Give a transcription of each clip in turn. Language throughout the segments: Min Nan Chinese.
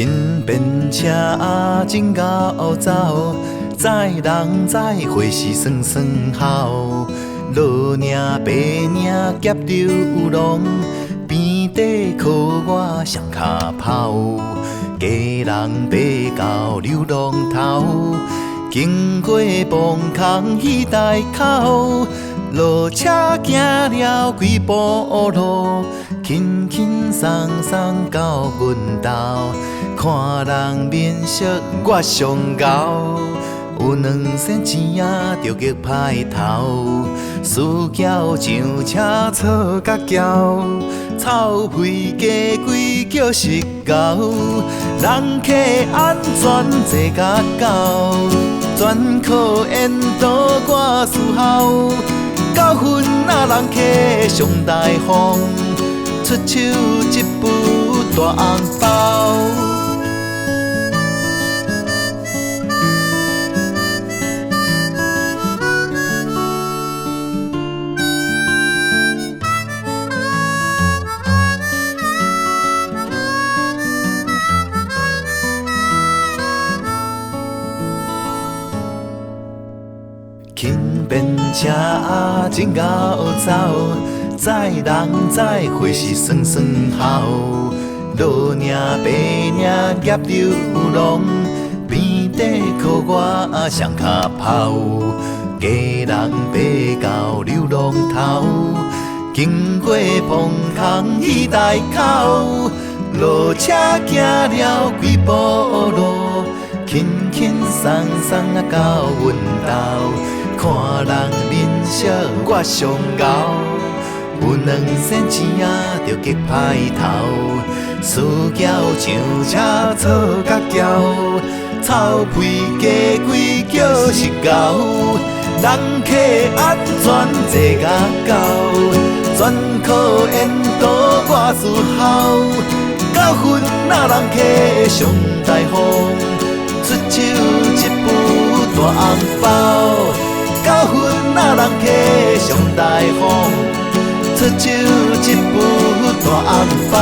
輕便車真𠢕走，載人載貨是酸酸鱟。老領白領夾流浪，邊底靠我雙跤跑。家人爬到流浪頭，經過磅空戲台口，落車行了幾步路，輕輕鬆鬆到阮兜，看人面色我上𠢕，有兩仙錢仔就激歹頭，輸轎上車坐甲轎，臭屁雞鬼叫食牛，人客安全坐甲到，全靠緣投我思考，九份仔人客上大方，出手一揢大紅包。輕便車真𠢕走，載人載貨是酸酸鱟。老領白領夾流浪，邊底靠我雙跤跑。家人爬到流浪頭，經過磅空戲台口，落車行了幾步路，輕輕鬆鬆仔到阮兜。看人面色我上𠢕，有兩仙錢仔就激歹頭，輸轎上車坐甲轎，臭屁雞鬼叫食牛，人客安全坐甲到，全靠緣投我思考，九份仔人客上大方，出手一揢大紅包。九份仔人客上大方，出手一揢大紅包。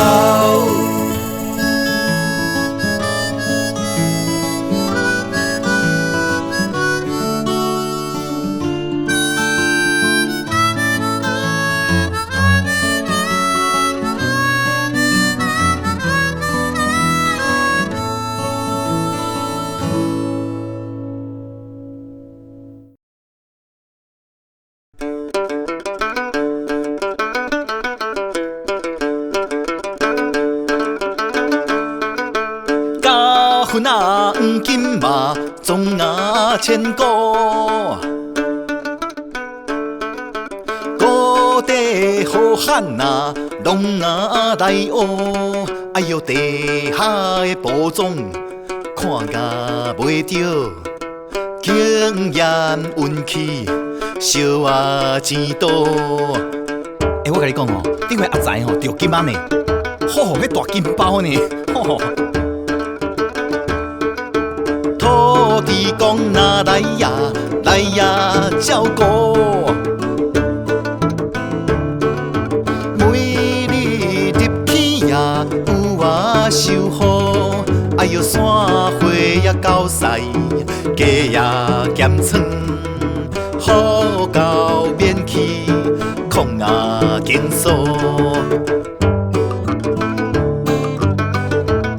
九份仔黃金嘛，撞啊千古。谷底好漢啊，攏啊來學。哎喲，地下的寶藏看甲袂著，經驗運氣燒啊錢多。欸，我共你講哦，頂回阿財吼著金仔呢，吼，彼大金包呢，吼。土地公若來呀，來呀照顧。每日入去呀，有啊收穫。哎喲，山花呀狗屎，鸡呀咸腸，好到免去空啊经所。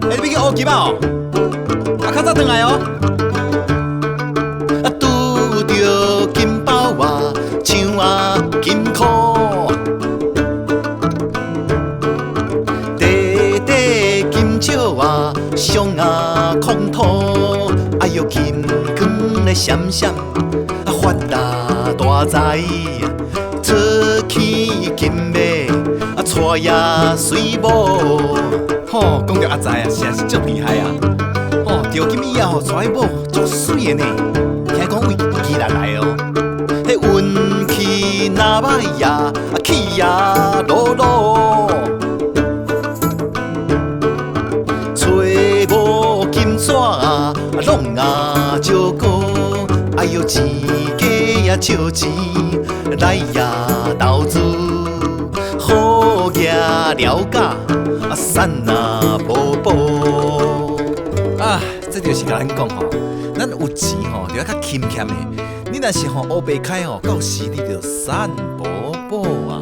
欸，你欲去烏金仔哦？啊，較早轉來哦。啊，拄著金包啊，像啊金箍，短短金石啊，上啊空土，哎喲，金光咧閃閃，啊發啊大財，出去金馬，啊娶呀水某。吼，講著阿財啊，實在是足厲害啊！吼，著金以後娶某足媠的呢，聽講為宜蘭來的哦。彼運氣若歹呀，去呀落落，揣無金紙啊，攏啊借過。哎喲，錢家呀借錢來呀投資，好額了解啊，散啊無補。這就是共咱講吼，咱有錢吼，就要較勤儉的。你若是吼烏白開吼，到時你就散步步啊。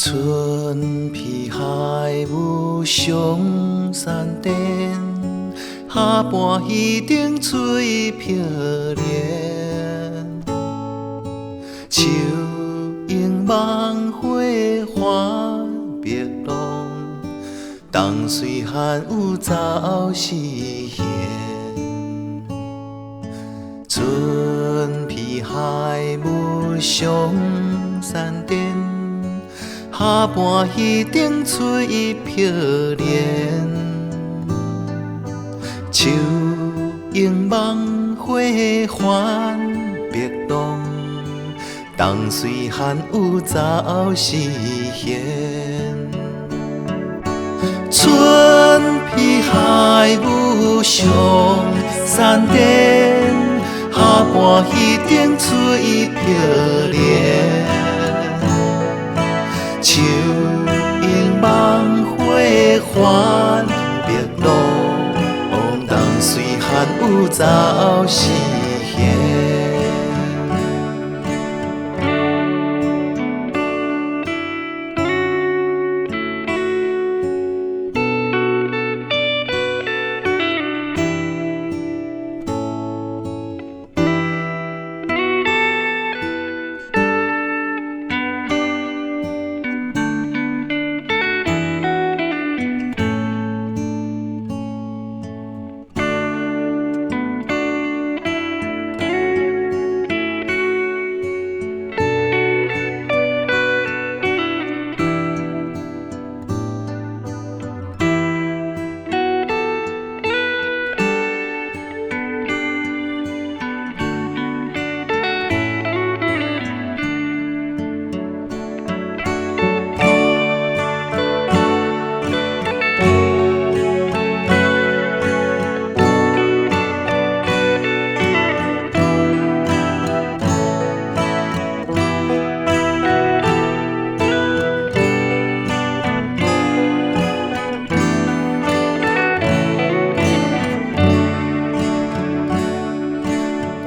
春披海雾上山顶，下半鱼顶翠飘莲。秋英梦花还白龙，冬水寒雨走四弦。春披海雾上山顶。下半鱼顶翠飘莲，秋英梦花还白龙，冬水寒雨走四弦。春披海雾上山顶，下半鱼顶翠飘莲。秋英梦花还白龙，冬水寒雨走四弦。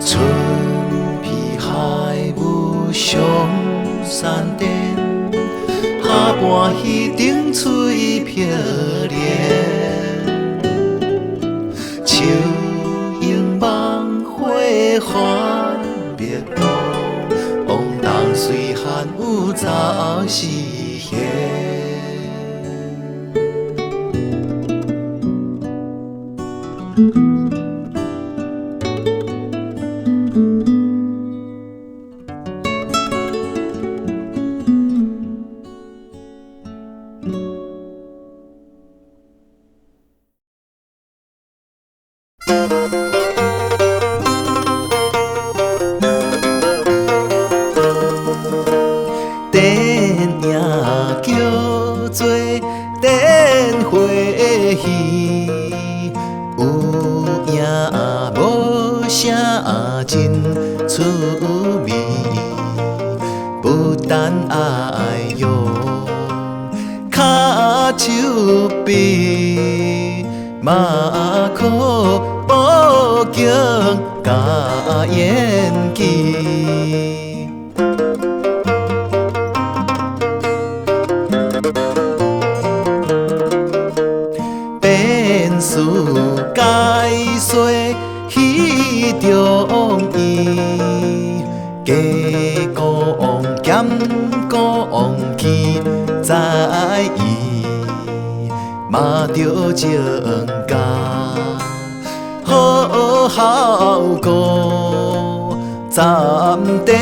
春披海雾上山顶，下半鱼顶翠飘莲。秋英梦花还白龙，冬水寒雨走四弦。电影叫做电火戏，有影无声真趣味，不但爱用跤手臂，嘛可布景佮演技。电视解说戏中意，加讲减讲去在意，嘛著增加好效果，暂地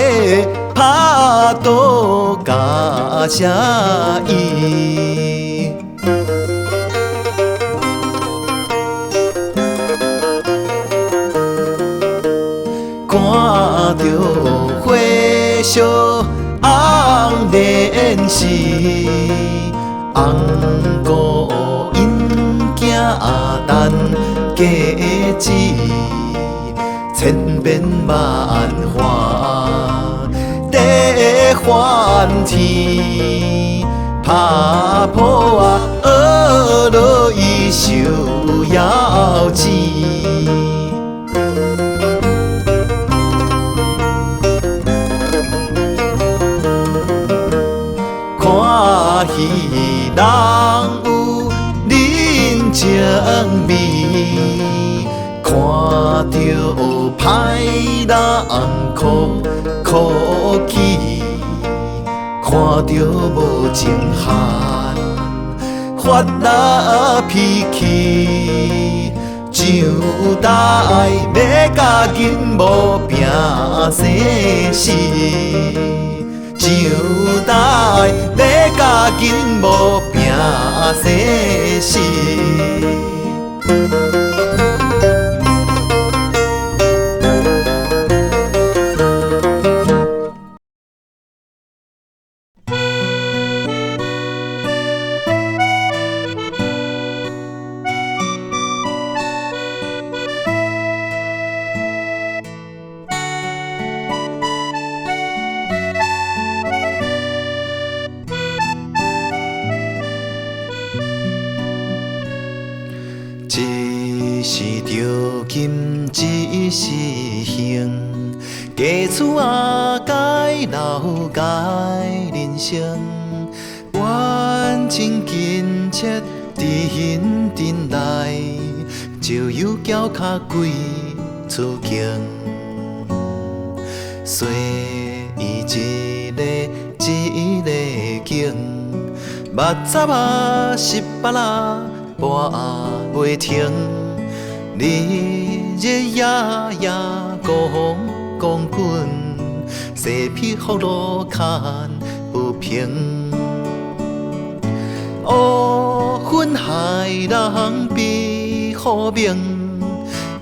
拍赌佮写意。著火燒紅蓮時，紅姑𪜶囝等嫁子，千變萬化地翻天，拍破啊，学落伊受夭錢。看戲人有人情味，看著歹人哭哭起，看著無情漢發那脾氣，上台欲共囡某拼生死。上台欲共囡某拼生死。一時著金，一時興，家厝仔改老改人生，冤情近切陣陣來，石油橋跤規厝間，洗伊一个一个景，目十啊十八啊跋袂停，日日夜夜讲讲滚，西皮福路牵不平。乌云害人比雨明，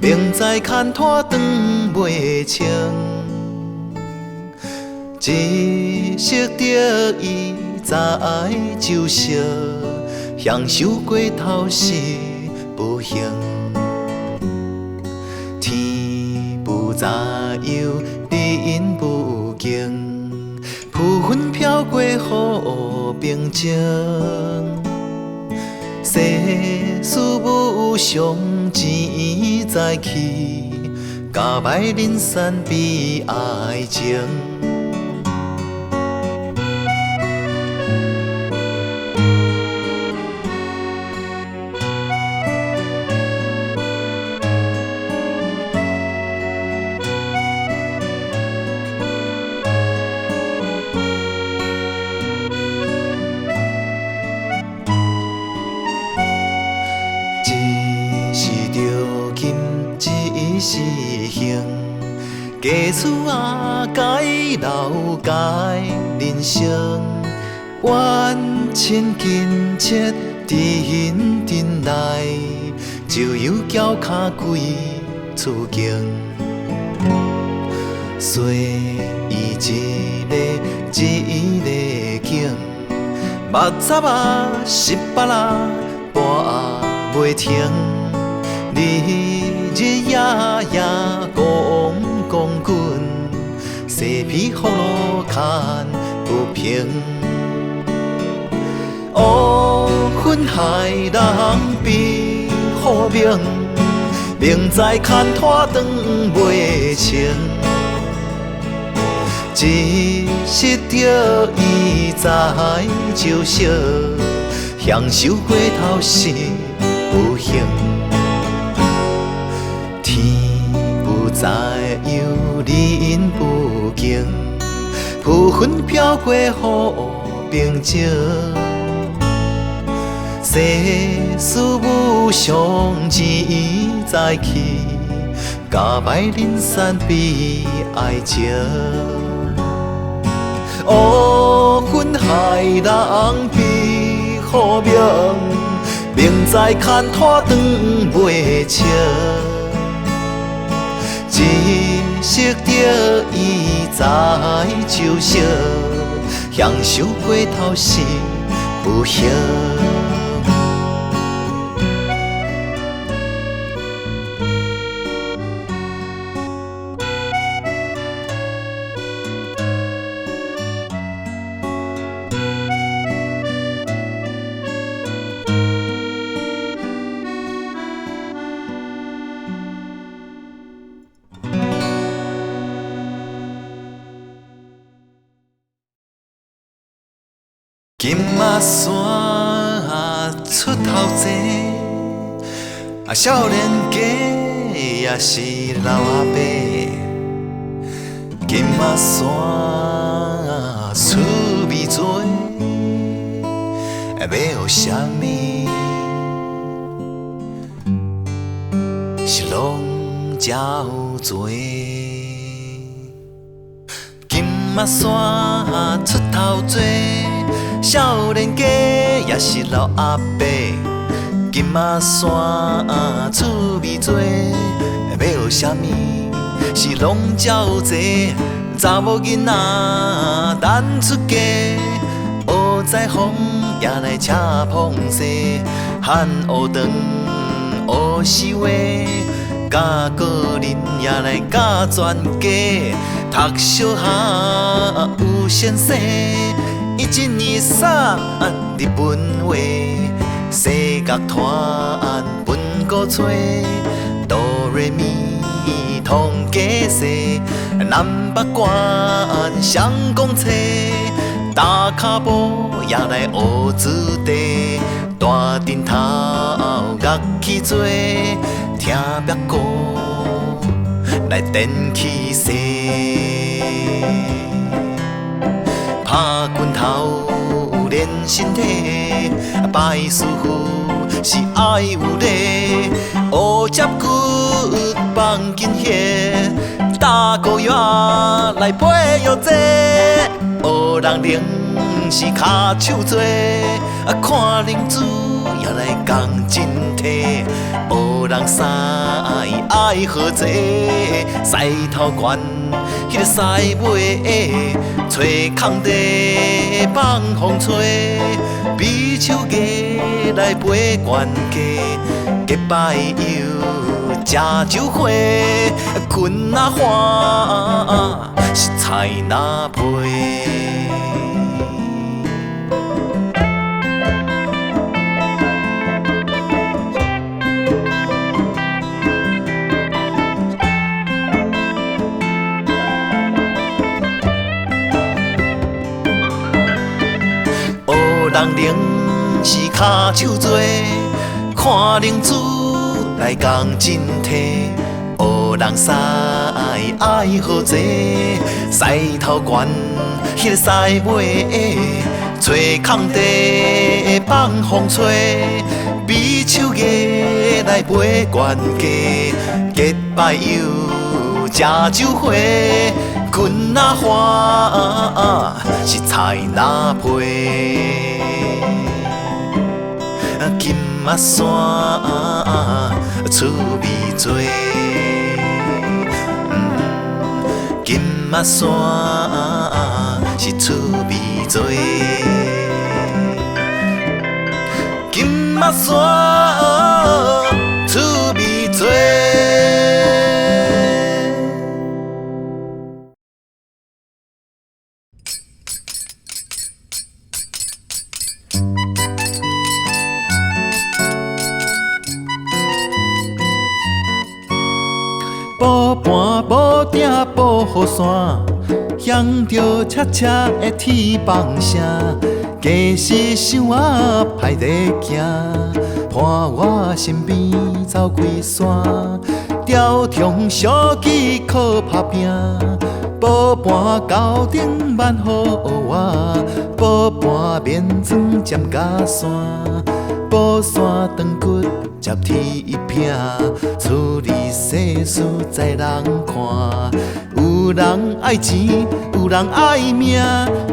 明知牵拖断袂清。一时得意在酒色，享受过头是不幸。天不知有，人不敬，浮云飘过好平静。世事无常，钱财去，加歹人生比爱情。一时著金，一时兴，家厝仔改老改人生，冤亲近切阵阵来，石油桥跤规厝间，洗伊一个一个景，目十啊十八啊跋袂停，日日夜夜讲讲滚，西皮福路牵不平。乌云害人比雨明，明知牵拖断袂清。一时得意在酒色，享受过头是不幸。天不知有，人不敬，浮云飘过好平静。世事无常，钱财去，加歹人生比爱情。乌云害人比雨明，明知牵拖断袂清。一識著伊在就熟，享受過頭是不幸。金仔山出頭濟，啊少年家也是老阿伯。金仔山趣味多，欲学啥物是攏遮濟。金仔山出頭濟。少年家也是老阿伯，金仔山趣味多，欲学啥物是攏照济。查某囡仔等出嫁，学裁缝也来车缝西，汉学长学诗画，教个人也来教全家，读小学有先生。一进二三日本话，西乐团分鼓吹，哆来咪通家西，南北关双公车，踏跤步也来学子弟，大阵头乐器多，听白鼓来电气势。拍拳头练身体，拜师傅是爱有礼，学接骨放筋血，打鼓乐来配乐节，学人灵是跤手多，看灵珠也来讲真体，学人师爱好济，狮头悬彼个狮尾。揣空地放风吹，比手艺来陪冤家，结拜友食酒花，困仔欢是菜篮皮。人灵是跤手多，看灵珠来讲真体，学人师爱好济，狮头悬彼个狮尾，揣空地放风吹，比手艺来陪冤家，结拜友食酒花，困仔欢是菜篮皮。金仔山趣味多，金仔山是趣味多，金仔山趣味多。宝盘宝鼎宝雨伞，响著车车的铁棒声，家事想啊歹咧行，伴我身边走几山，雕虫小技靠打拼，宝盘高顶万好活，宝盘免装尖甲山，宝山长骨接铁片，处理世事在人看，有人爱钱，有人爱命，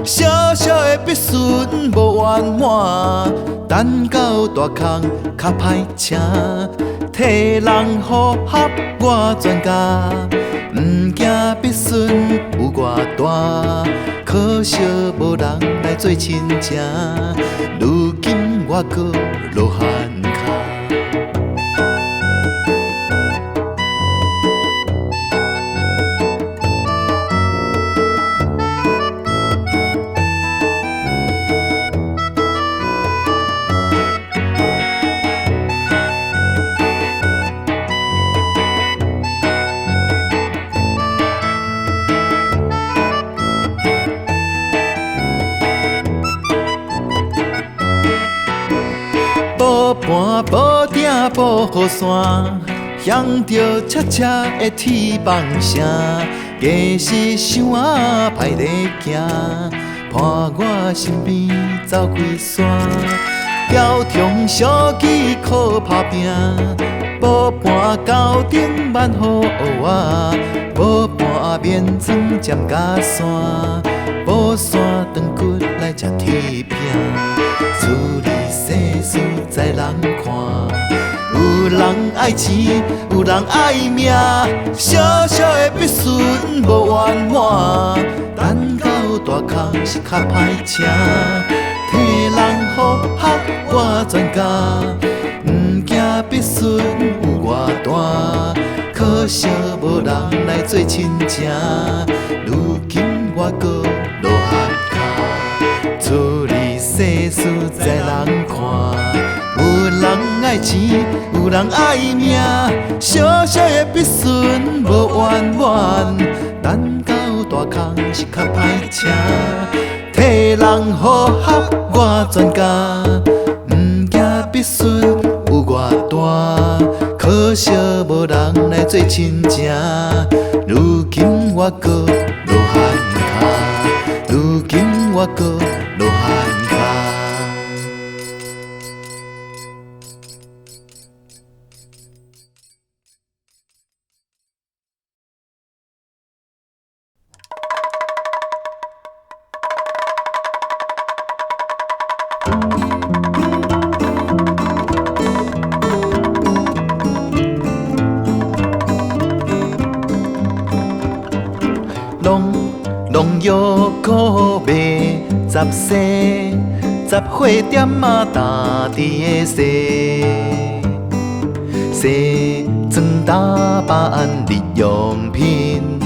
小小的笔顺无圆满，等到大空较歹请，替人符合我专家，毋惊必孙有偌大，可惜无人来做亲情。如今我阁落旱跤。无盘无鼎无伞，响著切切的铁棒声，家是想仔歹咧行，伴我身边走几山。雕虫小技靠打拼，无盘高顶万好啊，无盘眠床占甲山，无山断骨来食铁饼。处理世事在人看，有人爱钱，有人爱命，小小的必顺无圆满，等到大空是较歹请，替人好学我专家，毋惊必顺有偌大，可惜无人来做亲情，如今我阁落旱跤。处理世事在人看，有人爱钱，有人爱命，小小的必顺无圆满，等到大空是较歹请，替人好学我专家，毋惊必顺有偌大，可惜无人来做亲情，如今我阁落旱跤，如今我阁落旱跤。农药苦卖十世，十货点仔担伫个西，西装打扮日用品，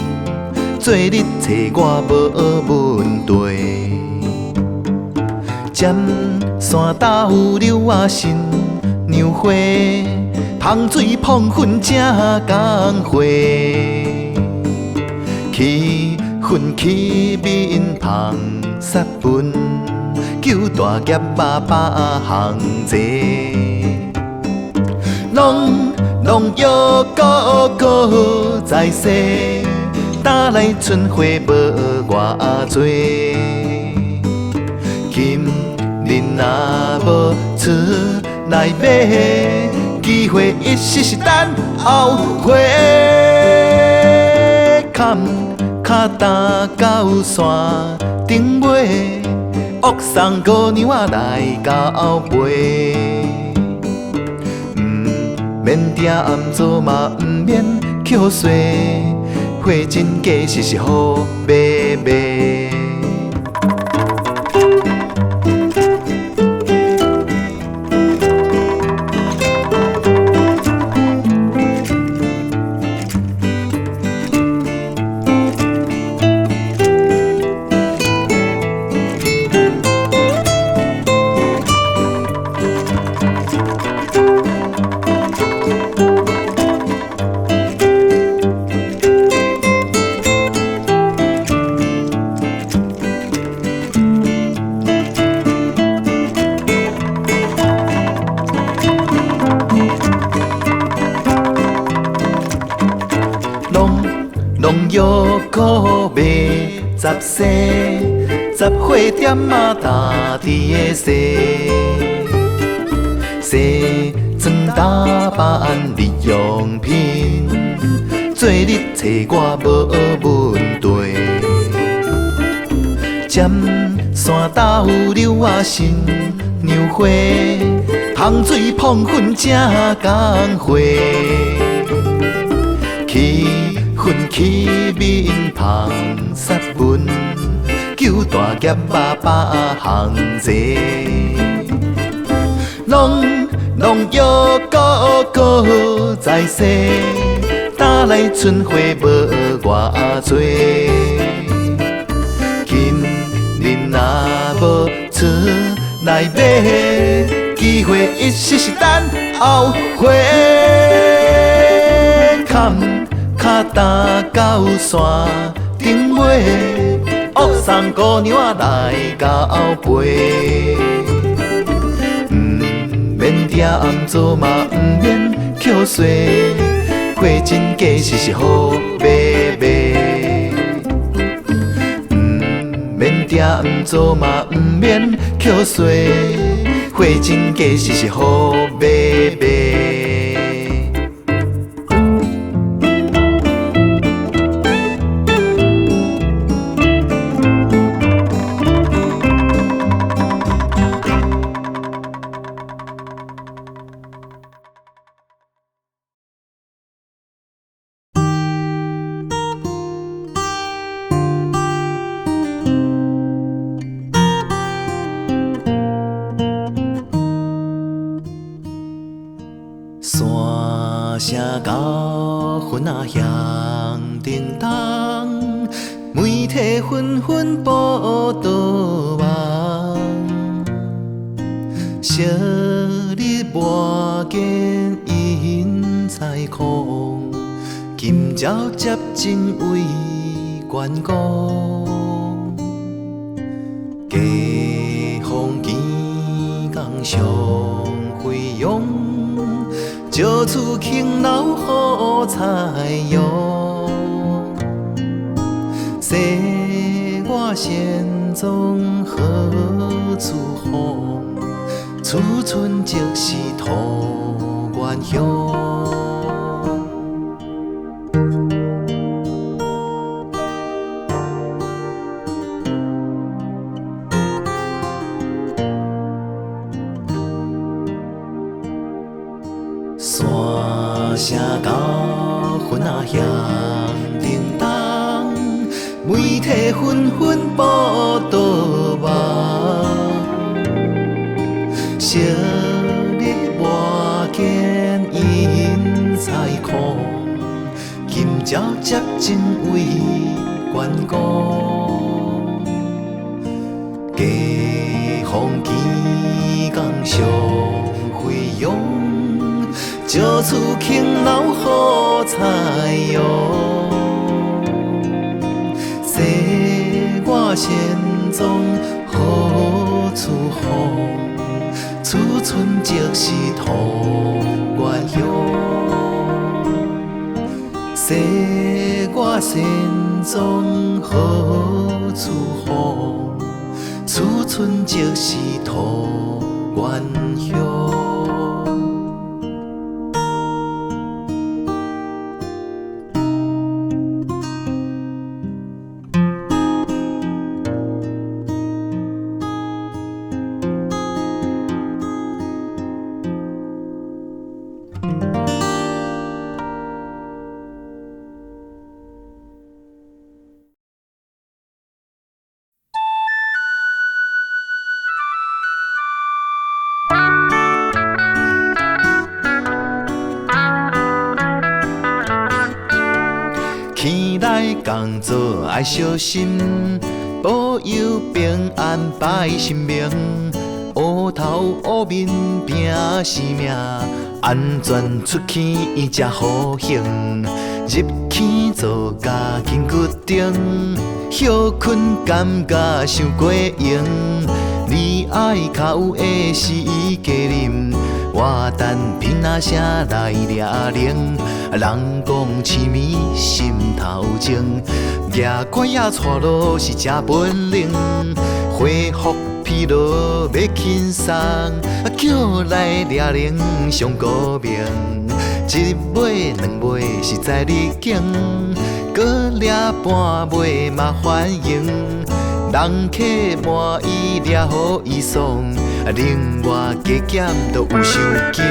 做日找我无问题。尖山豆柳仔新娘花，芳水碰粉正工货，去粉起面芳杀分，救大夹仔百项济。农药个个在世，打来春花无偌济。今日若无出来买，机会一时是等后悔。坎跤担到山顶尾，恶送姑娘仔来交陪。毋免定暗做嘛，毋免捡细，货真价实是好买卖。农药苦卖十世，十货点仔担伫个西，西装打扮日用品，做日找我无问题。尖山豆柳仔新娘花，芳水碰粉正工货，去奋起面芳杀文，救大业啊百项济。农农药个个在世，打来春花无偌济。今日若无出来买，机会一时是等后悔。坎跤踏到山顶尾，恶送姑娘来交陪。毋免踮做嘛，毋免捡细，货真价实是好买卖。毋免踮做嘛，毋免捡细，货真价实是好买卖。山城高云仔向叮当，媒体纷纷报道网。昔日磨剑引彩虹，今朝接情为关公。解放天工上飞扬。石厝轻楼好彩用，世我仙踪何处访？此村即是桃源乡。山城高云仔向叮当，媒体纷纷报道网。昔日磨剑引彩虹，今朝接情为关公。解放天工上飞扬。石厝轻楼好彩用，世我仙踪何处访？此村即是桃源乡。世我仙踪何处访？此村即是桃源乡。起来工作爱小心，保佑平安摆神明，乌头乌面拼生命，安全出去才好行。入去做家紧决定，歇困感觉伤过闲。你爱较有的时加啉，我等片仔声来掠铃。人讲痴迷心头情，举拐仔带路是真本领。恢复疲劳欲轻松，叫来掠铃上高明。一尾两尾实在你拣，阁掠半尾嘛欢迎。人客满意掠予伊爽，另外加减都有赏金。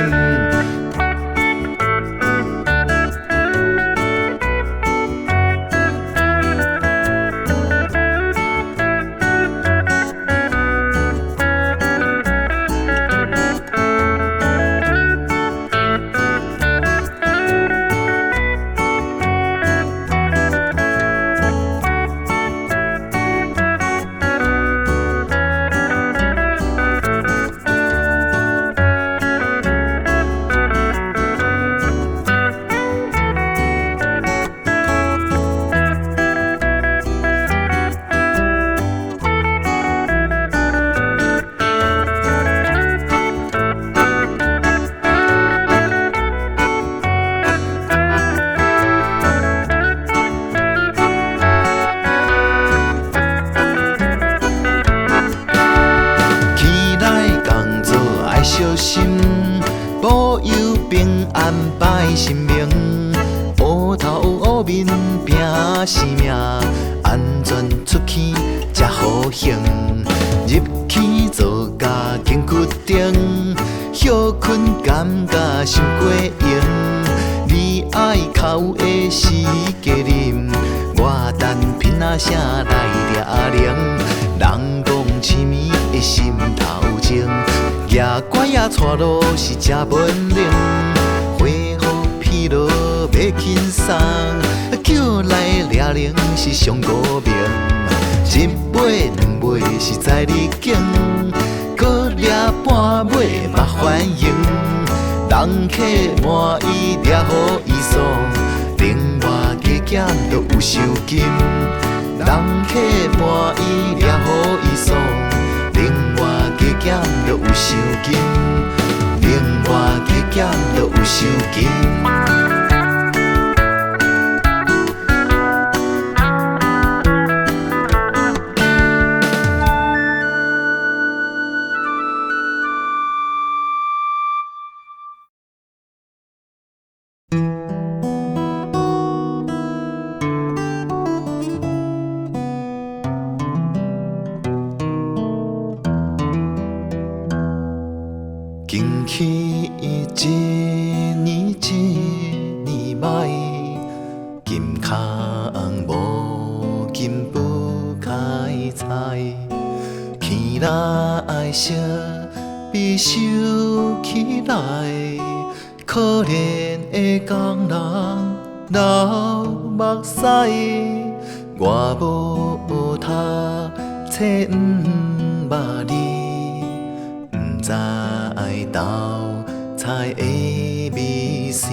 兴，入去做家经决定，歇睏感觉伤过闲。你爱哭的是加啉，我等瓶仔声来掠铃。人讲痴迷的心头情，举拐仔带路是真本领，花雨披落欲轻松，叫来掠铃是上高明。一尾两尾是在你拣，阁掠半尾嘛欢迎。人客满意掠予伊爽，另外加减都有收金。人客满意掠予伊爽，另外加减都有收金。另外加减都有收金。经去一年一年歹，金空无金不开采，起来设备收起来，可怜的工人流目屎，我无读册毋捌字，毋知斗菜的美食，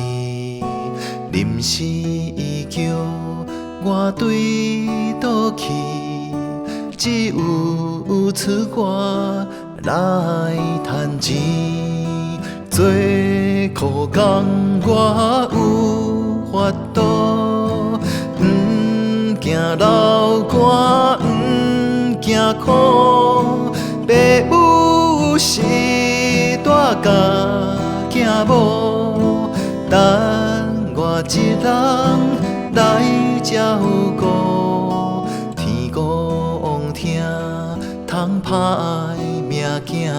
临时叫我对倒去，只有出我来趁钱。做苦工我有法度，毋惊流汗，毋惊苦，爸母是大甲囝某，等我一人来照顾。天公听通歹命囝，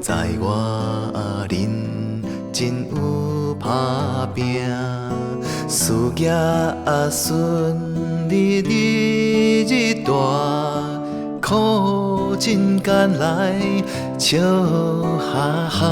知我认真有打拼，事业顺利日日大，苦真艰来笑哈哈。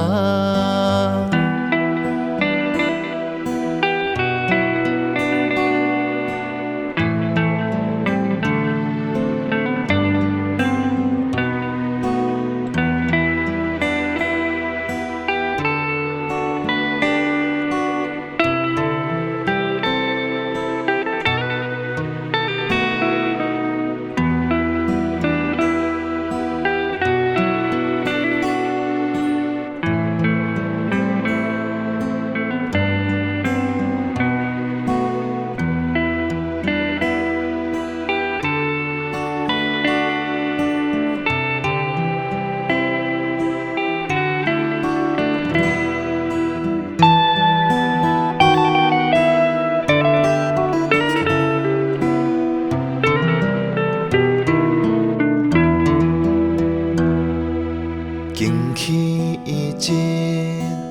经去一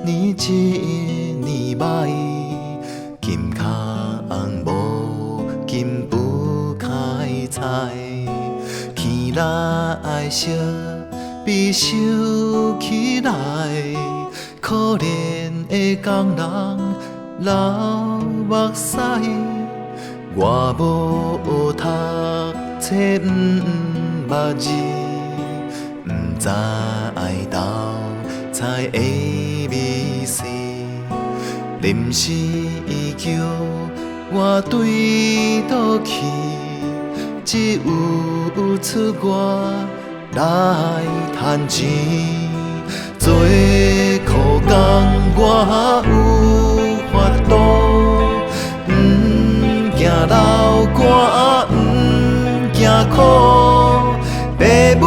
年一年歹，金空无金不开采，起来设备收起来，可怜的工人流目屎，我无读册毋捌字，毋知斗菜的美食，临时叫我对倒去，只有出我来趁钱。做苦工我有法度，毋惊流汗，毋惊苦，爸母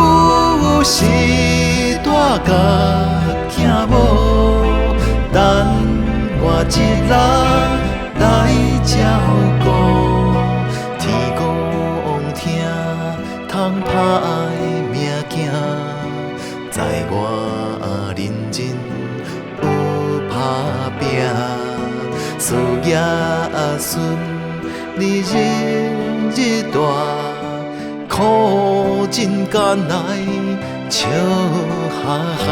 是大甲囝某，等我一人来照顾。天公听通歹歹命囝，知我认真有拍拼，事业顺利日日大，苦尽甘来笑哈哈。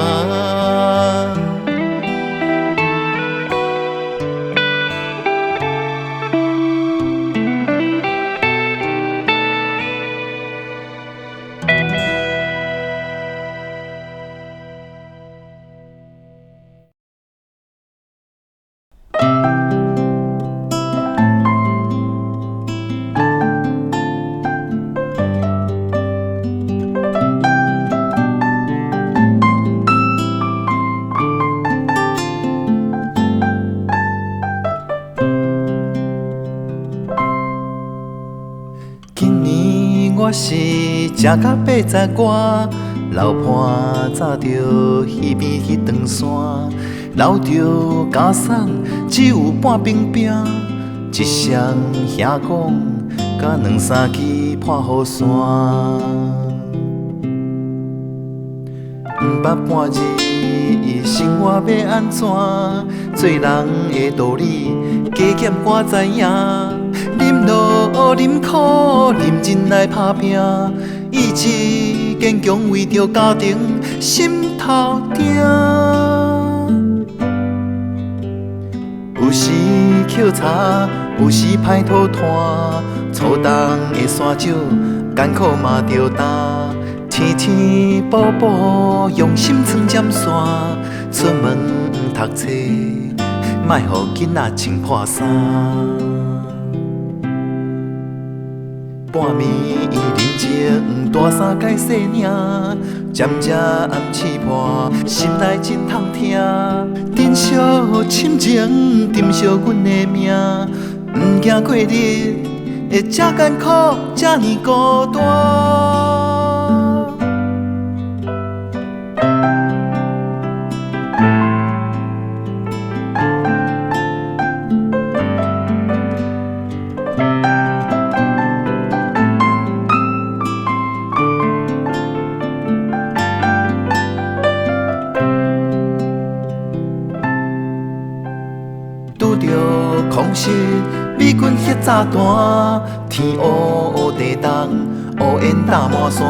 今年我是食到80外，老伴早就彼边去长山，留著家产只有半边饼，一双兄公佮两三支破雨伞。毋捌半日生活欲按怎，做人的道理加减我知影。忍乐忍苦，认真来打拼，意志坚强，为著家庭心头疼。有时抾柴，有时歹土炭，粗重的山石，艰苦嘛著担。天天补补，用心藏针线，出门读册，莫予囡仔穿破衫。半暝认情，大衫改细领，渐渐刺破，心内真痛疼。珍惜亲情，珍惜阮的命，毋惊过日会这艰苦，这呢孤单。美军核炸弹，天乌乌地动，乌烟罩满山，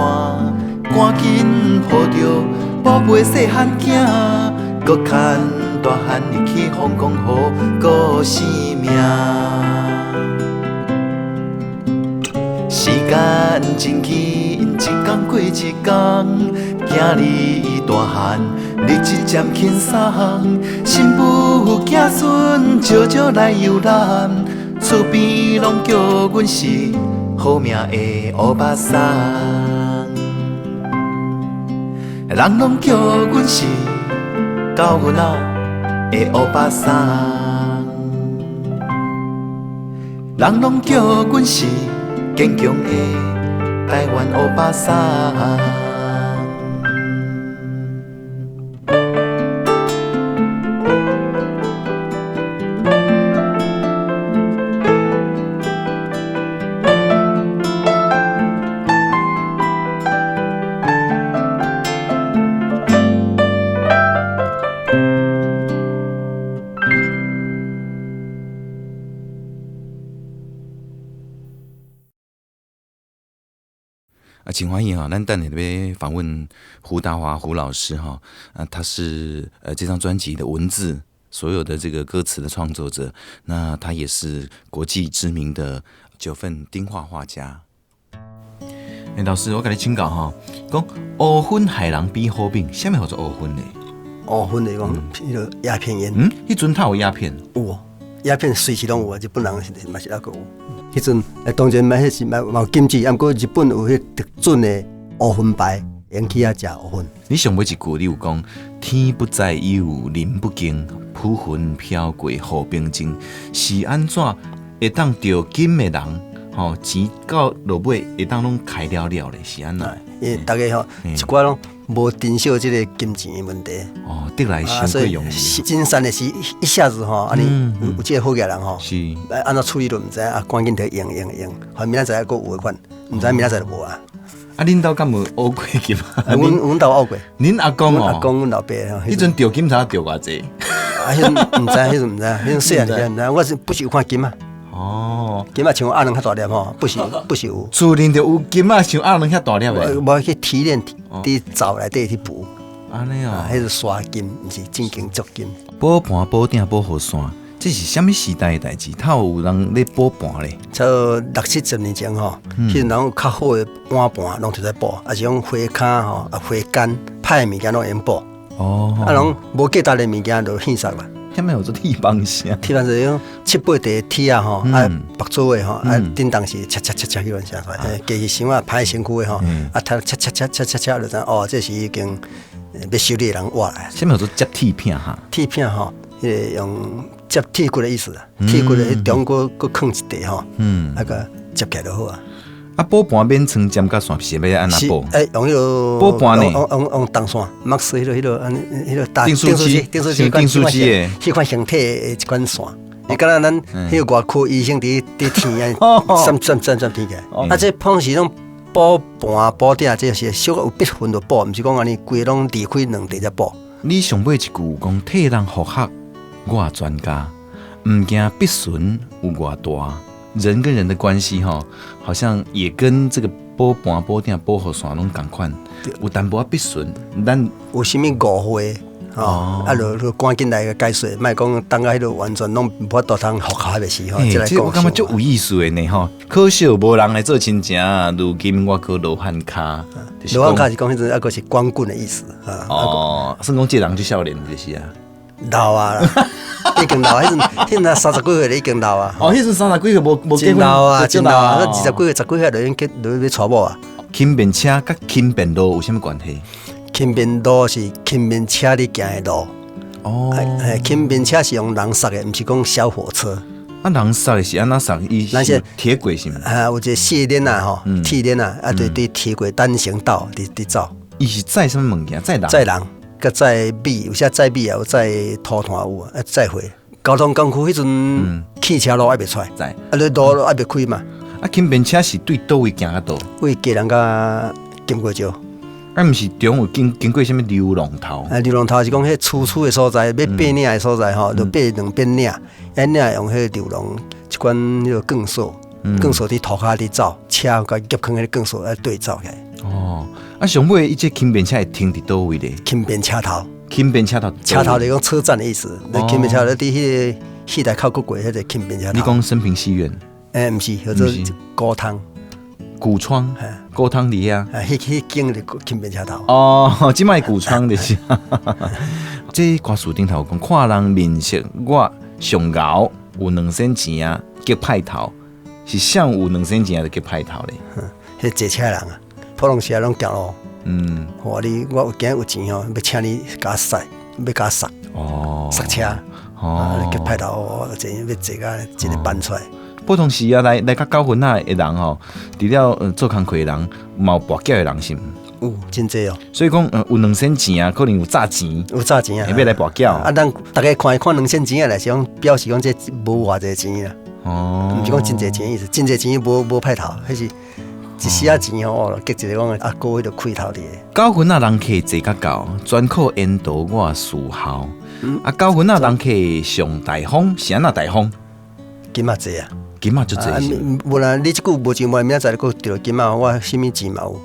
赶紧抱著宝贝细汉囝，阁牵大汉入去风光雨，顾性命。时间真紧，一天过一天，囝儿大汉，日子渐轻松，新妇囝孙少少来游览，厝边拢叫阮是好命的乌巴桑，人拢叫阮是狗囡仔的乌巴桑，人拢叫阮是坚强的台湾乌巴桑。啊，真欢迎哈！咱等下欲访问胡达华胡老师哈，啊，他是这张专辑的文字所有的这个歌词的创作者，那他也是国际知名的九份钉画画家。欸，老师，我共你请教哈，讲乌粉害人比好命，啥物叫做乌粉呢？乌粉就是讲，彼个鸦片烟。嗯，彼阵他有鸦片？有，鸦片随时拢有啊，日本人嘛是犹阁有。彼阵，当然嘛，彼时嘛有禁止，毋过日本有彼特准的乌粉牌，用去遐食乌粉。你上尾一句，你有讲天不在有，人不敬，浮云飘过雨平静，是按怎会当著金的人，吼钱到落尾会当拢开了了咧，是按怎？因为大家吼一寡拢无珍惜这个金钱的问题。哦，得来伤过容易。真善的是一下子吼，按呢有这个好额人吼，是按怎处理都毋知，啊，赶紧提用用用，反正明仔载阁有的款，毋知明仔载就无啊。啊，恁兜敢有挖過金？啊，阮兜挖過，恁阿公哦，阮阿公、阮老爸吼，彼陣釣金才釣偌濟？啊，彼陣毋知，彼陣毋知，彼陣細漢時毋知，我是不時有看金仔，金仔像鴨卵較大粒吼，不時不時有。厝裡就有金仔，像鴨卵遐大粒的。無去提煉，佇灶內底去捕。按呢哦，彼是沙金，毋是正經足金。寶盤、寶鼎、保護傘，這是啥物時代的代誌？透有人咧寶盤咧？差不多六七十年前吼，彼陣人有較好的碗盤，攏摕來補，抑是講花跤吼，啊花矸歹的物件攏會用補。啊，攏無價值的物件就獻殺啦。啥物叫做鐵枋聲？鐵枋聲講七八塊鐵仔吼，啊木做的吼，啊振動時切切切切彼款聲出來，機器想啊歹身軀的吼，啊聽切切切切切切就知哦，這是已經欲修理的人活來。啥物叫做接鐵片哈？鐵片吼，彼个用接鐵骨的意思啊，鐵骨的彼中閣閣囥一塊吼，啊共接起來就好啊。啊，寶盤免穿針佮線是欲按怎補？欸，用彼个寶盤呢？用銅線，墨水彼个彼个按呢彼个訂書機，訂書機，訂書機的，彼款形體的一款線。伊敢若咱彼个外科醫生佇佇天啊，閃閃閃閃天起來。啊，這碰是種寶盤寶鼎，這是小可有必分就補，毋是講按呢規个攏離開兩塊才補。你上尾一句講替人復學，我專家，毋驚筆損有偌大。人跟人的關係吼，好像也跟這個寶盤、寶鼎、保護線攏仝款，有淡薄仔筆順，咱有啥物誤會吼，啊，就就趕緊來解說，莫講等到彼个完全攏無法度通復合的時候，這我感覺足有意思的呢吼。可惜無人來做親情，如今我閣羅漢跤。羅漢跤是講彼陣抑閣是光棍的意思啊。哦，算講這人足少年就是啊。老啊，已經老，彼陣彼陣三十幾歲已經老啊。哦，彼陣三十幾歲無無結婚，老啊，真老啊！二十幾歲、十幾歲就已經結，就欲娶某啊。輕便車佮輕便路有啥物關係？輕便路是輕便車咧行的路。哦，輕便車是用人捒的，毋是講小火車。啊，人捒的是按怎捒？伊是鐵軌是毋？啊，有一個細鏈仔吼，鐵鏈仔，啊，對佇鐵軌單行道佇佇走。伊是載啥物物件？載人？載人。佮載米，有時載米也有載土炭有啊，載貨。交通工具彼陣汽車路還袂出來，啊，你路還袂開嘛。啊，輕便車是對佗位行較佗？對基隆佮金瓜石。啊，毋是中有經經過啥物牛龍頭？啊，牛龍頭是講彼粗粗的所在，欲爬嶺的所在吼，就爬兩邊嶺，啊嶺用彼個牛龍一款彼個鋼索，鋼索佇塗跤佇走，車共夾囥彼個鋼索來對走起來。哦，啊，上尾伊這輕便車會停佇佗位咧？輕便車頭，輕便車頭，車頭就是講車站的意思。輕便車頭佇彼個戲台口閣過彼個輕便車頭。你講升平戲院？欸，毋是，叫做古窗。古窗，古窗佇遐。啊，彼彼間就輕便車頭。哦，這擺古窗就是。這歌詞頂頭講，看人面色，我上𠢕有兩仙錢啊，激歹頭，是啥有兩仙錢就激歹頭咧？彼坐車的人啊。普通時啊，攏行路。我你我有今有錢吼，欲請你共我駛，欲共我捒。哦。捒車。哦。激歹頭，坐欲坐甲一个班出來。普通時啊，來來較九份仔的人吼，除了做工課的人，嘛有跋筊的人是毋？有真濟哦。所以講，有兩仙錢啊，可能有詐錢。有詐錢啊，會欲來跋筊。啊，咱逐家看伊看兩仙錢仔來是講表示講這無偌濟錢啦。哦。毋是講真濟錢意思，真濟錢無無歹頭，彼是。一絲仔錢吼，結一個講啊，閣彼个氣頭佇。九份仔人客坐較到，專靠緣投我事後。啊，九份仔人客上大方，是按怎大方？金仔濟啊，金仔足濟。無啦，你這句無錢無明仔載閣著金仔，我啥物錢嘛有。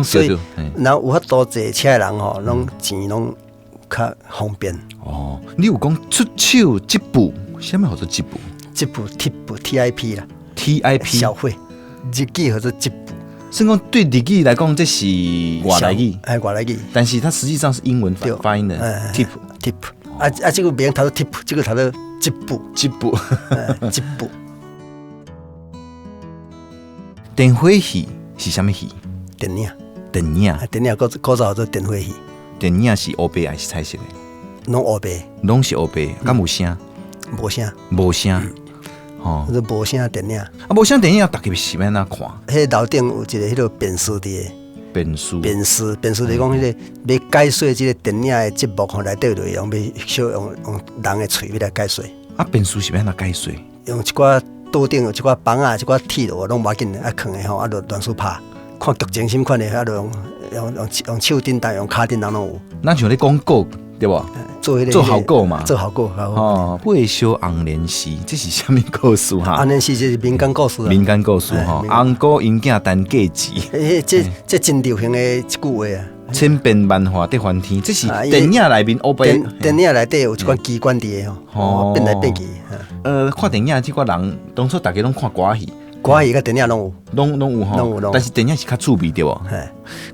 所以，若有法度坐車的人吼，攏錢攏較方便。哦，你有講出手這步，啥物叫做這步？這步 tip T I P 啦，T I P 小費，日語叫做這步。算講對日語來講，這是外來語，哎，外來語。但是它實際上是英文發音的 tip tip。啊啊，這個名讀做 tip，這個讀做這步這步這步。電火戲是啥物戲？電影。電影。電影古古早叫做電火戲。電影是烏白還是彩色的？攏烏白。攏是烏白，敢有聲？無聲。無聲。哦，是無聲電影。啊，無聲電影，逐家是欲按怎看？彼樓頂有一個彼个電視佇个。電視。電視，電視就是講彼个欲解說這个電影的節目吼，內底內容欲小用用人的喙欲來解說。啊，電視是欲按怎解說？用一寡桌頂有一寡枋仔，一寡鐵路攏無要緊，啊，囥的吼，啊，就連續拍。看劇情啥款的，啊，就用手震動，用跤震動攏有。咱像咧廣告對無？做彼個做效果嘛，做效果。哦，八小紅蓮師，這是啥物故事哈？紅蓮師這是民間故事。民間故事吼，紅姑𪜶囝陳過錢。欸，這真流行的一句話啊。千變萬化得翻天，這是電影內面烏白。電影內底有一款機關佇个吼，變來變去。看電影這寡人，當初大家攏看歌戲。歌戲佮電影攏有，攏有吼，攏有。但是電影是較趣味對無？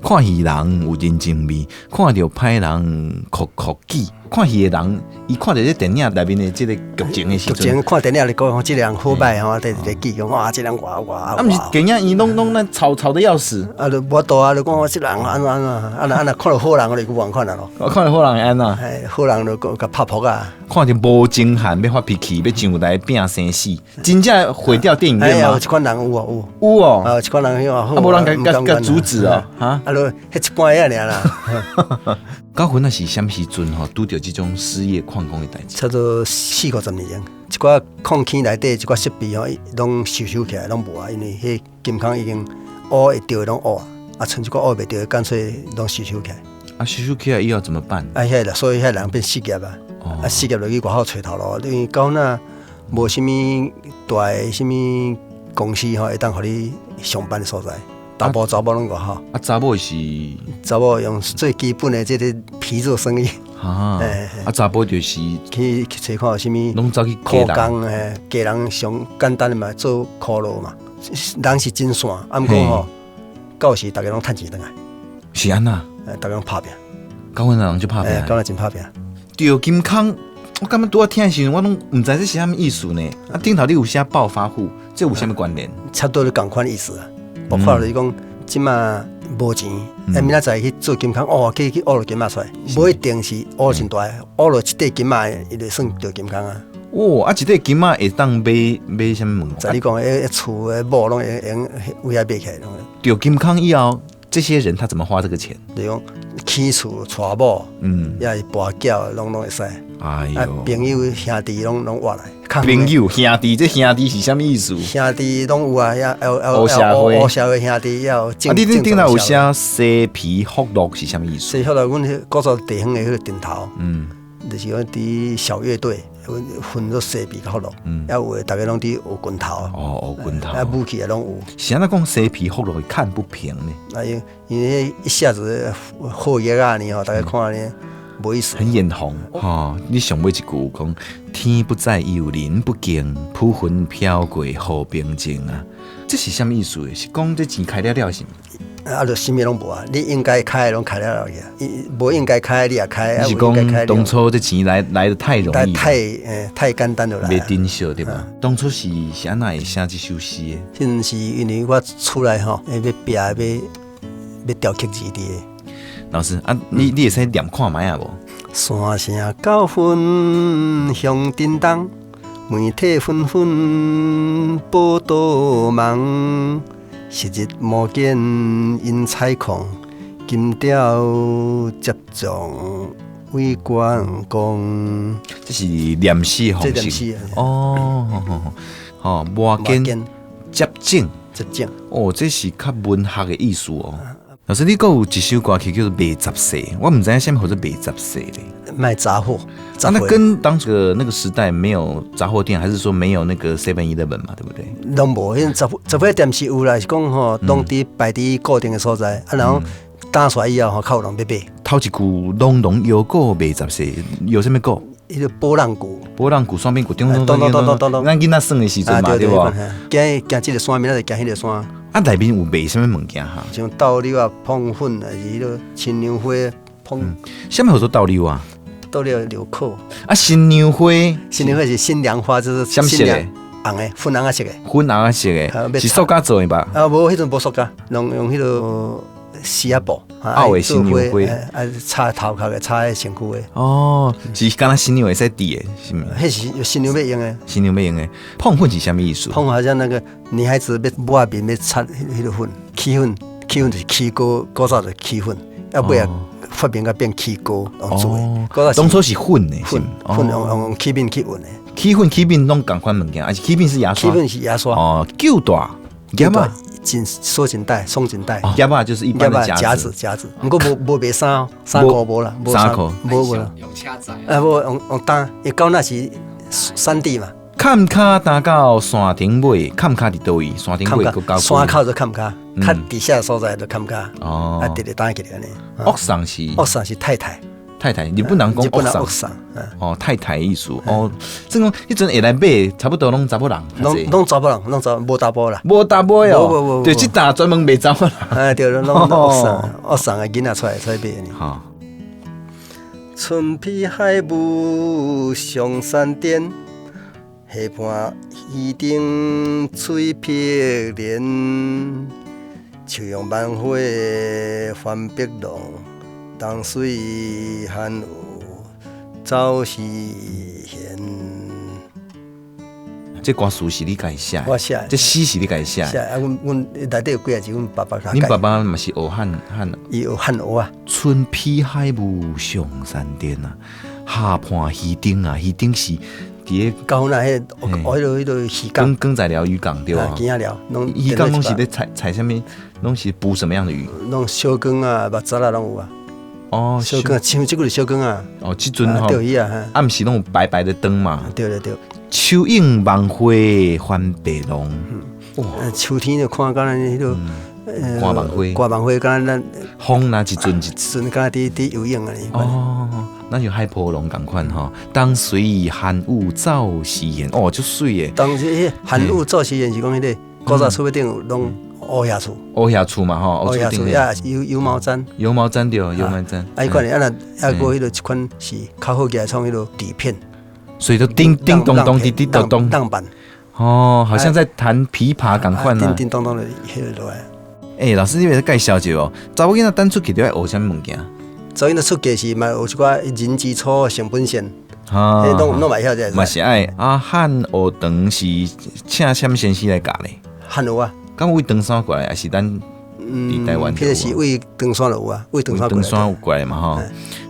看戲人有人情味，看著歹人哭哭記。看戲的人，伊看著這電影內面的這個劇情的時陣，劇情看電影咧講，這個人好歹吼，佇咧記講哇，這個人偌偌。啊，毋是電影伊攏咱吵吵得要死。啊，就無法度啊，就講這個人按怎按怎，啊若啊若看著好人，我就無仝款啊咯。我看著好人會按怎？好人就共拍撲啊。看著無情漢欲發脾氣，欲上台拼生死，真正毀掉電影院嗎？有一款人有啊有。有哦。啊，有一款人彼啊，無人共共阻止哦。哈。啊，就彼一般仔爾啦。九份那是啥物時陣吼，拄著這種失業礦工的代誌？差不多四五十年前，一寡礦坑內底一寡設備吼，攏收起來，攏無啊，因為彼金礦已經挖會著的攏挖，啊，賰一寡挖袂著的，乾脆攏收起來。啊，收起來以後怎麼辦？啊，遐啦，所以遐人變失業啊，啊，失業就去外口揣頭路，因為到那無啥物大的啥物公司吼，會當予你上班的所在。查埔查某攏外口。啊，查某是？查某用最基本的這個皮做生意。啊，啊，查埔就是去去揣看有啥物，攏走去苦工嘿，家人上簡單的嘛，做苦勞嘛。人是真散，啊，毋過吼，到時逐家攏趁錢轉來。是按怎？逐家攏拍拚。九份人就拍拚。九份真拍拚。著金空，我感覺拄仔聽的時陣，我攏毋知這是啥物意思呢？啊，頂頭你有寫暴發戶，這有啥物關聯？差不多就仝款意思啊。包括就是講，這馬無錢，啊，明仔載去做金空，哦，去挖落金仔出來，無一定是挖真大，挖落一塊金仔，伊就算著金空啊。哦，啊，一塊金仔會當買啥物物？在你講，彼厝的某攏會用為遐買起來。著金空以後，這些人他怎麼花這個錢？就講起厝、娶某，抑是跋筊，攏會使。哎呦，朋友兄弟攏挖來。朋友兄弟，這兄弟是啥物意思？兄弟攏有啊，也黑社會，黑社會兄弟，也有。啊，你頂頭有寫西皮福樂是啥物意思？西福樂，阮古早地方的彼個陣頭，就是講佇小樂隊，分做西皮佮福樂，抑有的逐家攏佇學拳頭。哦，學拳頭。啊，武器也攏有。是按怎講西皮福樂會看不平呢？啊，因為一下子好熱啊，呢吼，逐家看呢。無意思，很眼紅吼！你上尾一句講天不在有人不敬，浮雲飄過好平靜啊！這是啥物意思？是講這錢開了了是？啊，就啥物攏無啊！你應該開的攏開了了去啊，無應該開的你也開。你是講當初這錢來得太容易，太簡單就來。袂珍惜對吧？當初是按怎會寫這首詩的？彼是因為我厝內吼，欲拼欲雕刻字佇的。老師啊，你會使念看覓啊無？山城九份鄉叮當，媒體紛紛報導忙。昔日摩肩引采礦，金雕接踵為關公。這是念詩方式。哦，吼，摩肩接踵，接踵。哦，這是較文學的意思哦。老師，你閣有一首歌曲叫做《賣雜貨》，我毋知影啥物叫做賣雜貨咧。賣雜貨。啊，那跟當時那個時代沒有雜貨店，還是說沒有那個 Seven Eleven 嘛？對不對？攏無，彼雜貨店是有啦，是講吼，攏佇擺佇固定的所在，啊，然後打出來以後吼，較有人欲買。頭一句攏攏搖鼓賣雜貨，搖啥物鼓？彼個波浪鼓。波浪鼓、雙邊鼓，咚咚咚咚咚咚。咱囡仔耍的時陣嘛，對無？行行這個山，明仔就行彼個山。啊，內面有賣啥物物件哈？像豆柳啊、碰粉，還是彼個新娘花碰。啥物叫做豆柳啊？豆柳柳扣。啊，新娘花，新娘花是新娘花，就是啥色的？紅的，粉紅仔色的。粉紅仔色的，是塑膠做的吧？啊，無，彼陣無塑膠，攏用彼個絲仔布。拗的新娘花，啊，插頭殼的，插佇身軀的。哦，是敢若新娘會使戴的，是毋？彼是新娘欲用的。新娘欲用的，碰粉是啥物意思？碰好像那個女孩子欲抹面欲擦彼個粉，起粉，起粉就是起膏，古早就起粉，啊尾仔發明甲變起膏用做的。當初是粉的，粉粉用起面去混的。起粉起面攏仝款物件，還是起面是牙刷？起面是牙刷。哦，舊大，夾仔。緊鎖緊帶、鬆緊帶。夾仔就是一般的夾子，夾子。毋過無無賣衫，衫褲無啦，衫褲無無啦。用車載。啊，無用用擔，伊到那是山地嘛。崁跤擔到山頂尾，崁跤佇佗位？山頂尾閣到山口就崁跤，較底下的所在就崁跤。哦，啊，直直擔起來按呢。惡送是？惡送是太太。太太，日本人講惡送。哦，太太意思。哦，這講彼陣會來買，差不多攏查某人。攏攏查某人，攏查無查埔啦。無查埔哦。對，這搭專門賣查某人。哎，對，攏攏惡送，惡送的囡仔出來出來買呢。好。春披海霧上山巔，下伴魚燈翠碧蓮，秋陽萬花翻碧浪，東水寒有走時弦。這歌詞是你家己寫？我寫。這詩是你家己寫？寫啊，阮阮內底有幾個字，阮爸爸共。恁爸爸嘛是學漢漢。伊學漢學啊。春披海霧上山巔啊，下伴魚燈啊，魚燈是佇個。高雄那彼個，彼个彼个漁港。耕仔寮漁港對吧？耕仔寮，漁港攏是咧採採啥物？攏是捕什麼樣的魚？攏小卷啊，目鯽啊，攏有啊。哦，小卷，像這個是小卷啊。哦，這陣吼，釣魚啊，啊，毋是攏有白白的燈嘛？對對對。秋影萬花翻白浪，哇！秋天就看敢若彼个掛網花，掛網花敢若咱風若一陣一陣，敢若佇佇游泳按呢。哦，咱像海波浪仝款吼。當隨寒雨走時緣，哦，足媠的。當時彼寒雨走時緣是講彼个古早厝尾頂有攏烏瓦厝，烏瓦厝嘛吼，烏瓦厝也油油毛氈，油毛氈對，油毛氈。啊，彼款啊若啊，閣彼个一款是較好起來創彼个底片。所以都叮叮咚咚，叮叮咚咚，浪板哦，好像在彈琵琶仝款啊。叮叮咚咚的彼个落來。欸，老師，你袂使介紹一下哦。查某囡仔等出去著愛學啥物物件？查某囡仔出嫁時嘛，學一寡人之初性本善，彼攏攏嘛會曉這。嘛是愛啊，漢學堂是請啥物先生來教咧？漢學啊。敢為唐山過來，還是咱佇台灣？彼个是為唐山就有啊，為唐山唐山有過來嘛吼。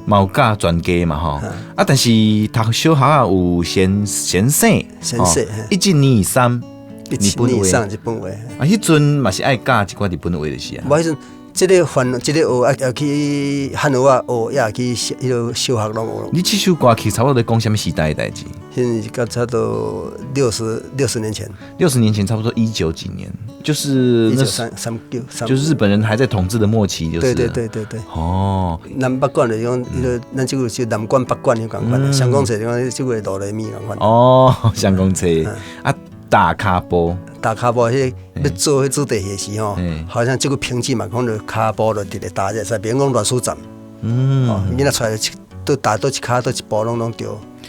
嘛有教專家嘛吼，啊，但是讀小學啊有先先生，先生，一二三，一二三日本話。啊，彼陣嘛是愛教一寡日本話就是啊。無彼陣，這个翻，這个學啊，去漢學啊學，也去彼个小學攏學。你這首歌曲差不多咧講啥物時代的代誌？現在是差不多60年前。60年前，差不多一九幾年，就是一九三三九，就是日本人還在統治的末期，就是。對對對對對。哦。南北管就是講，彼个咱這個是南管北管彼仝款，相講冊就講這個哆來咪仝款。哦，相講冊啊，踏跤步。踏跤步，彼欲做彼子弟戲時吼，好像這個平靜嘛，講著跤步就直直踏者，使袂用講亂輸站。囡仔出來佗踏佗一跤佗一步攏攏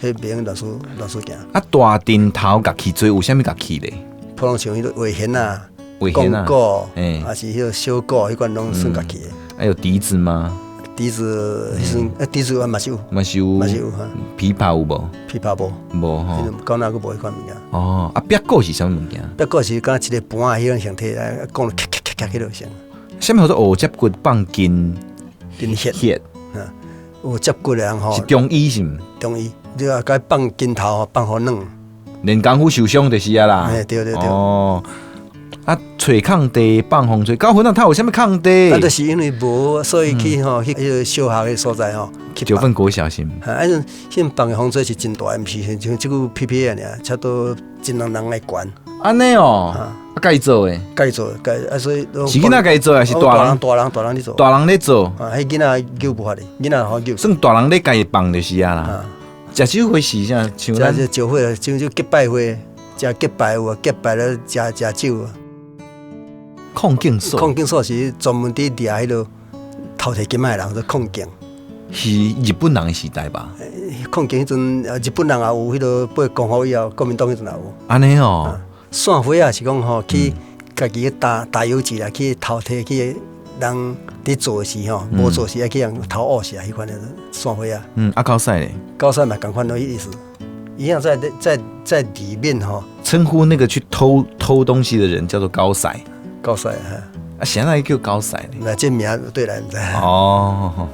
對，彼袂用亂輸亂輸行。啊，大陣頭樂器做有啥物樂器咧？普通像彼个畫弦啊、鋼鼓，還是彼个小鼓，彼款攏算樂器的。還有笛子嗎？笛子，彼陣啊，笛子嘛是有，嘛是有，嘛是有哈。琵琶有無？琵琶無，無吼。到哪閣無彼款物件。哦，啊，煏鼓是啥物物件？煏鼓是敢若一個盤仔彼種形體，啊，講咔咔咔咔彼種聲。啥物叫做學接骨放筋？筋血。血。有接骨的人吼。是中醫是毋？中醫，你啊，共放筋頭吼，放予軟。練功夫受傷就是啊啦。嘿，對對對。哦。啊，揣空地放風吹，九份啊，他有啥物空地？啊，就是因為無，所以去吼去彼个小學的所在吼。九份國小是毋？啊，彼陣彼放的風吹是真大，毋是像這久屁屁爾，差不多真人人來懸。按呢哦，啊，家己做的。家己做，家啊，所以是囡仔家己做，還是大人？大人大人咧做。大人咧做。啊，彼囡仔救無法的，囡仔好救。算大人咧家己放就是啊啦。食酒會是啥？像咱食酒會，像這結拜會，食結拜有啊，結拜了食食酒。礦警所，礦警所是專門佇掠彼个偷提金仔的人，做礦警。是日本人的時代吧？礦警彼陣，日本人也有彼个八光復以後，國民黨彼陣也有。按呢哦，散伙仔是講吼，去家己去打打游擊啦，去偷提去人佇做時吼，無做時愛去人偷烏時啊，彼款的散伙仔。嗯，啊高賽咧？高賽嘛仝款的意思，一樣在在在裡面吼。稱呼那個去偷偷東西的人叫做高賽。高賽哈，啊，啥人叫高賽咧？那這名對來毋知。哦，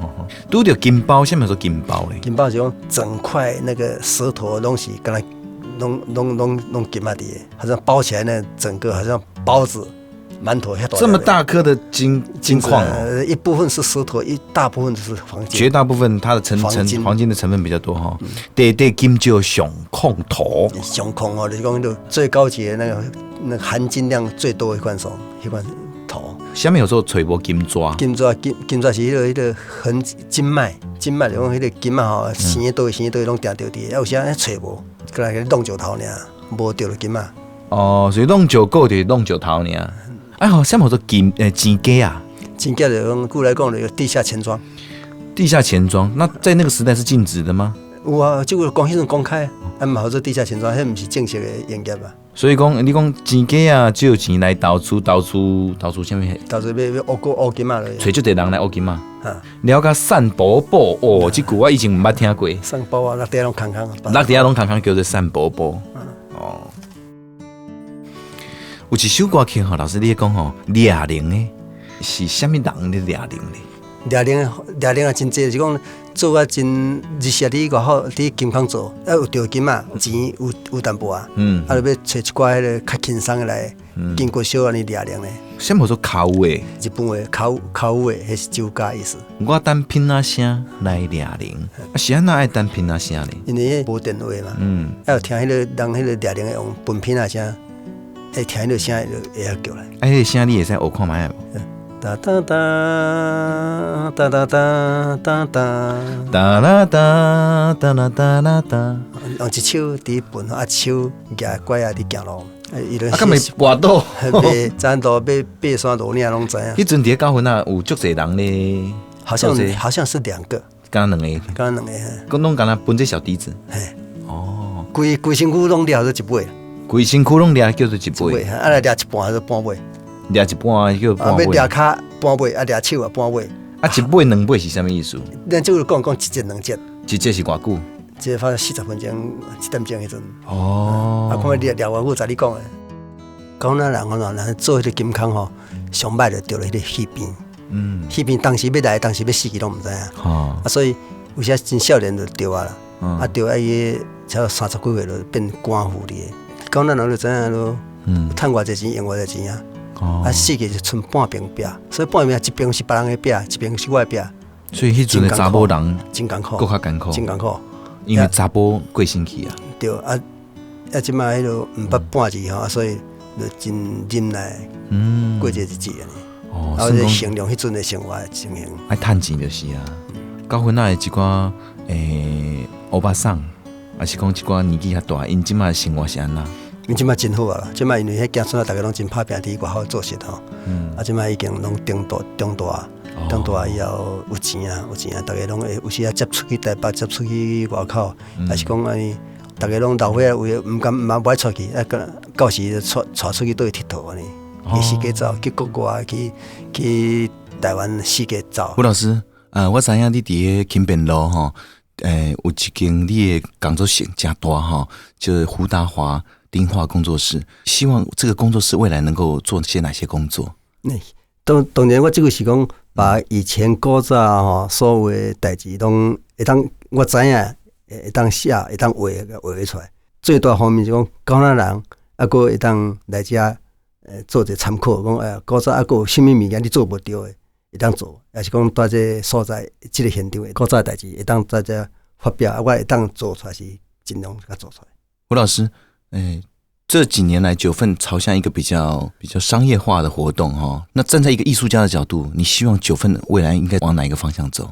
拄著金包，啥物叫做金包咧？金包是講整塊那個舌頭攏是敢若攏攏攏攏金仔佇，好像包起來那整個好像包子。饅頭遐大。這麼大顆的金礦哦，一部分是石頭，一大部分是黃金。絕大部分它的成成黃金黃金的成分比較多哈。塊塊金石上礦土，上礦哦，就是講最高級的那個含金量最多的一塊石，彼款土。啥物叫做揣無金紙？金紙金紙是彼個橫金脈，金脈就講彼個金仔吼，生佇佗生佗攏定著佇，啊有時仔揣無，閣來弄石頭爾，無著著金仔。哦，所以弄石膏就是弄石頭爾。哎吼，啥物叫做金錢箧啊？錢箧就講，古來講就地下錢莊。地下錢莊，那在那個時代是禁止的嗎？有啊，這個講彼陣公開，啊嘛號做地下錢莊，彼毋是正式的營業啊。所以講，你講錢箧啊，借錢來投資，投資，投資啥物？投資欲挖個挖金仔落。揣足濟人來挖金仔。了佮散寶寶哦，這句我以前毋捌聽過。散寶啊，落地攏空空。落地攏空空，叫做散寶寶。哦。有一首歌曲吼，老師你講吼，掠鈴的是啥物人咧掠鈴咧？掠鈴掠鈴也真濟，是講做啊真日時佇外口佇金礦做，啊有著金仔，錢有淡薄仔，啊就欲揣一寡彼个較輕鬆的來，經過小按呢掠鈴咧。啥物叫做跤有的？日本話跤跤有的，彼是酒家意思。我等乒仔聲來掠鈴，啊是按怎愛等乒仔聲咧？因為彼無電話嘛，啊有聽彼個人彼个掠鈴的用歕乒仔聲，會聽彼个聲就會曉叫來。啊，彼个聲你會使學看覓無？噠噠噠噠噠噠噠噠，噠啦噠噠啦噠啦噠。用一手佇歕，啊手舉拐仔佇行路。啊，敢會跋倒？爬山路欲爬山落嶺攏知影。彼陣佇九份仔有足濟人咧，好像是兩個，敢若兩個，敢若兩個。講攏敢若歕這小笛子。嘿，哦，規規身軀攏掠做一尾，規身軀攏掠叫做一尾，啊來掠一半就半尾，掠一半叫半尾。啊，欲掠跤半尾，啊掠手啊半尾。啊，一尾兩尾是啥物意思？咱這個講講一節兩節，一節是偌久？這個發40分鐘，1點鐘彼陣。哦。啊，看掠掠偌久，才你講的。講咱人吼，人做彼個金礦吼，上歹就著彼個戲病。戲病當時欲來，當時欲死去攏毋知影。哦。啊，所以有時真少年就著啊啦。啊，著啊伊差不多30幾歲就變肝婦咧。講咱人就知影咯。趁偌濟錢用偌濟錢啊。啊，死去就賰半爿壁，所以半爿一爿是別人的壁，一爿是我的壁。所以彼陣的查某人真艱苦，閣較艱苦，真艱苦。因為查埔過身去啊。對啊，啊，這擺彼個毋捌半字吼，所以就真忍耐，過這日子按呢。哦，啊，就形容彼陣的生活的情形。愛趁錢就是啊。九份仔的一寡歐巴桑，抑是講一寡年紀較大，𪜶這擺生活是按怎？𪜶這擺真好啊！這擺因為彼子孫仔逐个攏真拍拼佇外口做事吼。啊，這擺已經攏長大長大，長大以後有錢啊，有錢啊，逐个攏會有時啊接出去台北，接出去外口，抑是講按呢，逐个攏老歲仔有的毋甘嘛無愛帶去，啊，到時就帶帶出去佗去𨑨迌按呢，去四界走，去國外，去台灣四界走。胡老師，我知影你佇个輕便路吼，有一間你的工作室誠大吼，就是胡達華釘畫工作室。希望這個工作室未來能夠做些哪些工作？當然，我這個是講把以前古早吼所有的代誌攏會當我知影，會當寫，會當畫，畫出來。最大方面是講，九份人猶閣會當來遮做一個參考，講哎古早猶閣有啥物物件你做無著的，會當做，抑是講佇這個所在，這個現場的古早代誌會當在遮發表，啊，我會當做出來是盡量共做出來。胡老師，這幾年來九份朝向一個比較商業化的活動，哈。那站在一個藝術家的角度，你希望九份未來應該往哪一個方向走？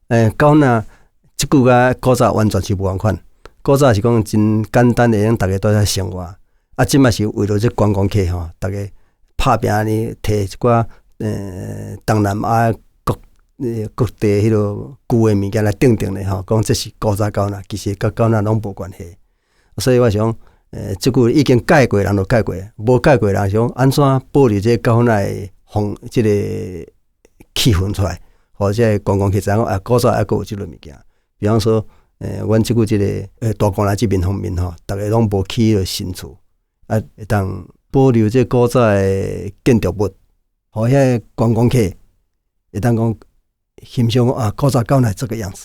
九份這久佮古早完全是無仝款。古早是講真簡單的，用逐家蹛遮生活。啊，這擺是為著這觀光客吼，逐家拍拚按呢提一寡東南亞各地彼个舊的物件來定定咧吼，講這是古早九份，其實佮九份攏無關係。所以我想，這久已經改過人就改過，無改過人想按怎保留這個九份的風，這个氣氛出來，予這個觀光客知影講啊，古早猶閣有這類物件。比方說，阮這久這個大觀來這邊方面吼，逐家攏無去彼个新厝，啊，會當保留這古早的建築物，予遐個觀光客會當講欣賞啊，古早九份這個樣子。